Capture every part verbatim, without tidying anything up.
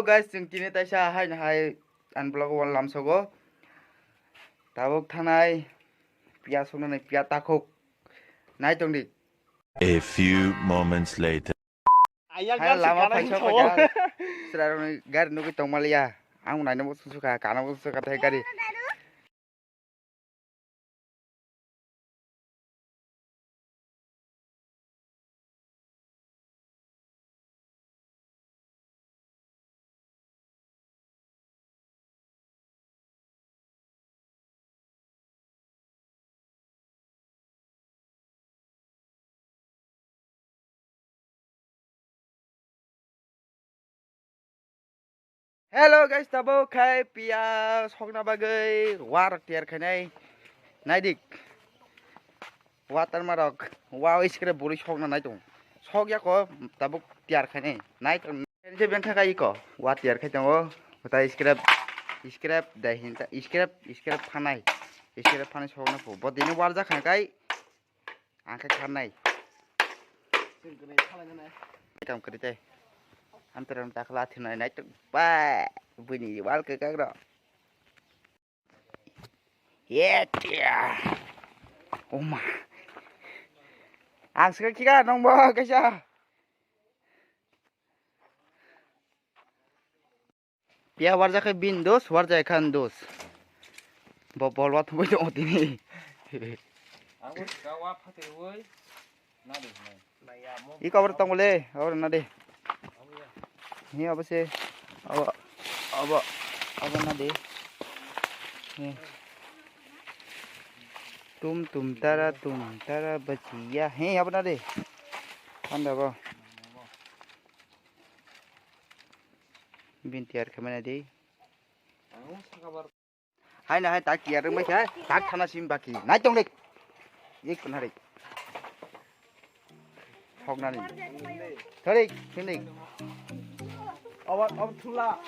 Guys, chwng tini taisa haino hai ani vlog o lamsogo. Tabuk thanai piya soknani piya takhuk. Nai tongdi. A few moments later. Hai lama phai sok phai. Sira rokni gari nugwi tongmaliya. Ang naina bo sukha, kana bo sukha thai gari. Hello guys, tabuk khai piya sokna bagwi warok tiyar khainai. Naidik. Water marok. Wow, iskre buri sokna nai tong. Sok yako tabuk tiyar khainai. Nai tong. Khe bentha kai iko. Wa tiyar khai tongo. Kota scrap, scrap dai hinta scrap, scrap phanai. Scrap phanai sokna po. Bo dini warja khan kai. Ang khe kharnai. Kam kari tei. Amtara dakhla thinai nai tuk ba. Bini wal ke kagro. Ye tia. Oma. Ang sika kika nong bo kaisa. Piya warjak khe bin dos, warjak khan dos. Bo bol wa thungwi tongo tini. Ang bo sika wa phatwi wi, na de, na. Iko abro tongole, abro na de. Ni abo se, abo, abo, abo na de. Ni. Tum tum tara, tum tara bachiya. He, abo na de. Panda bo. Bin tiyar khamana de. Haino hai tak tiyar rwngbai kha, tak thana sim baki. Nai tong de. Ek na re. Hok nani. Thari, sini. Awa, awa thula.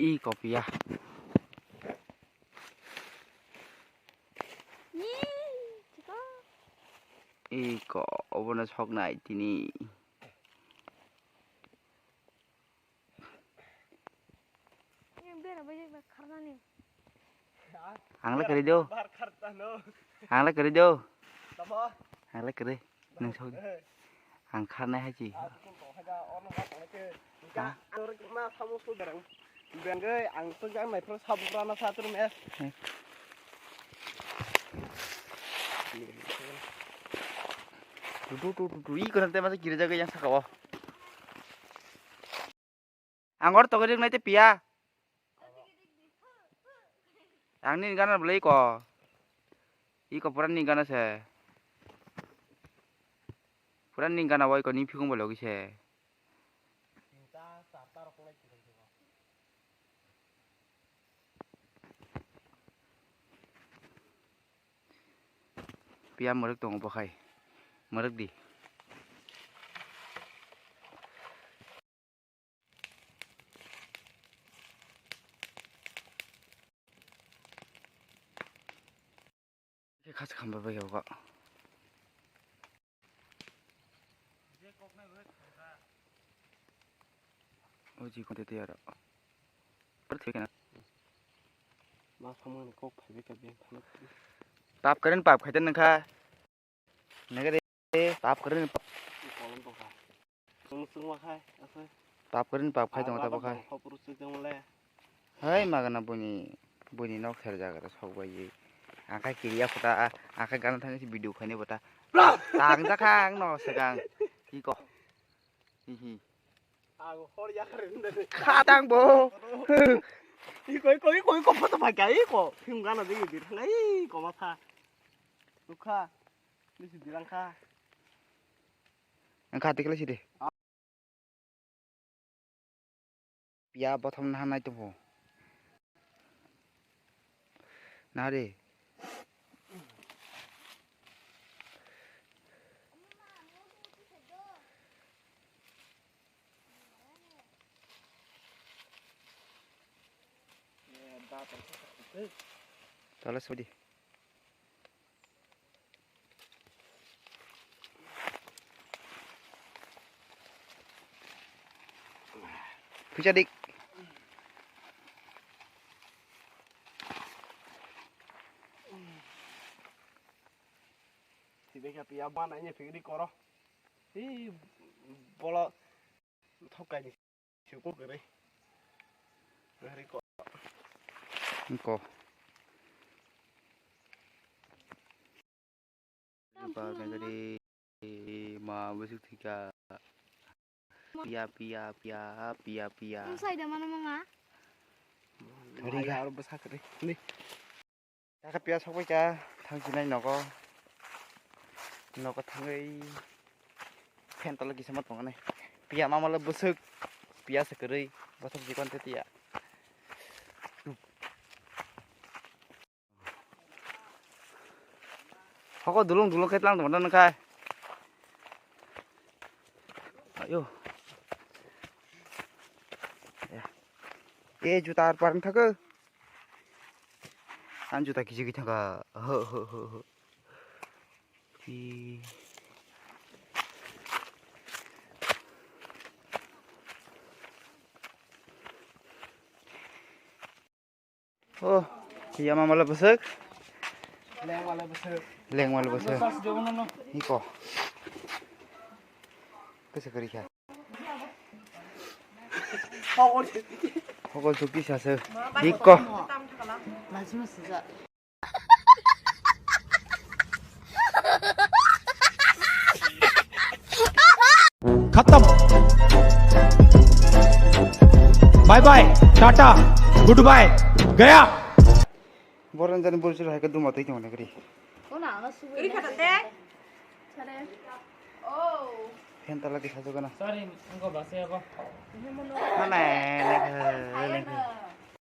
I kopiya. Iko obono soknai tini. Ang le kwrwi do. Ang le kwrwi do. Ang le kwrwi. Nung sok. Ang kharnai hai chi. Ha? Bengwi ang to jang nai phro sabu prana sa trum e. Tu tu tu tu tu i kono te masa kiri jaga yang saka o. Ang or togri nai te piya. Ang ni gana bwlai ko. Iko pura ni gana se. Pura ni gana wai ko ni phikung bwlai se. Piya mwrwk tongo bo khai. Mwrwk di. Khe khasi khamba bai yago. Uji kote te aro. Pur thik na. Ma samani kok phaibe ka be phano. Pap karen pap khaite nangkha. Nege de pap karen pap. Kolom to kha. Sung sung ma khai ase. Pap karen pap khai tong ta bo khai. Kok puru sik tong le. Hai magana buni buni nok ser jaga sok bai. Akai kiriya kota akai gana thang si video khaini bota. Tang jakha ang no segang. Iko. Hihi. Ang hor yakar ini. Khatang bo. Iko iko iko iko foto pakai iko. Film gana digi dir nai iko masa. Lukha. Ini si dirang kha. Ang kha tikle si de. Piya bothom naha nai tongo. Nari. Tala sodi. Puja dik. Tibeka piya bana ini pigri koro. Hi bolo thokai ni. Siko kere. Ngari ko. Ko. Ba gari ma busuk thika. Piya piya piya piya piya. Ang sai da mana mama? Thori ka. Aro basa kere. Ni. Kaka piya sokbai ka thangsinai nogo. Nogo thangwi fan tolo kisa ma tongo nai. Piya mama le bwswk. Piya se kwrwi. Bothop jikon te tiya. Hoko dulung dulung khe tlang tongo nang khai. Ayo. Ya. Eh, juta ar parang thaka. An juta kisi kisi thaka. Ho, ho, ho, ho. Ki. Oh, iya mama le besek. Leng male besek. Leng male besek. Iko. Kese kari kha. Hokol chukti sase. Iko. खत्म। Bye bye, tata, good bye, गया। Boran jani bolsir hai ka duma tei tongna kri. Kona ana subu. Uri khata te. Chale. Oh. Phen tala di khajo kana. Sorry, engko base abo. Mana, mana.